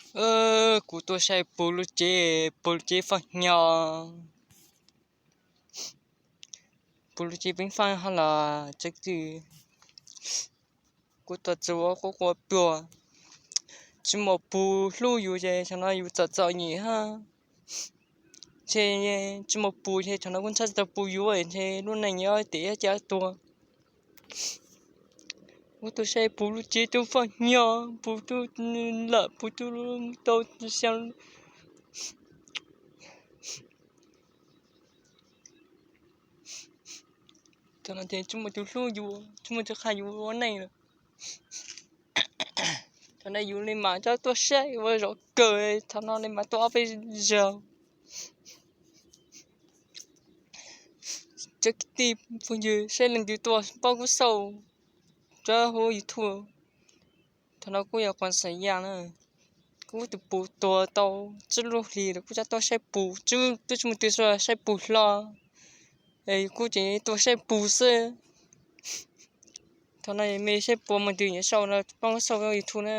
Kuv tuaj saib puv lub tsev, puv lub tsev faj hnyo, puv lub tsev peeb faj hab los tsev twg. Kuv tuaj txug quav quav pluag, tsi muaj puv hlub yus ces thaum no yus txom txom nyem hab. Ces tsi muaj puv ces thaum no kuj ntshai tsi tau puv yuav ces lub neej nyob tim ib caj tuag. Kuv tuaj saib puv lub tsev tub faj hnyo, puv tub lawm, puv tub tau xyoo. Thaum no ces tsi muaj tus hlub yus, tsi muaj tus qha yus ua neej lawm. Thaum no yus li mam rov tuaj saib ua zaum kawg, thaum no li mam tuaj ob peb zaug. Cov kwv tij phooj ywg, saib leej twg tuaj pab kuv xauj rau hauv YouTube. Thaum no kuj yog quas xas yaj na, kuj tus puv tuag tau tsib lub hlis lawm kuj rov tuaj saib puv, twb tsi muaj twg saib puv hlo, kuv tseem tuaj saib puv xwb. Thaum no mej saib puas muaj tus nyiam xauj no pab kuv xauj YouTube na.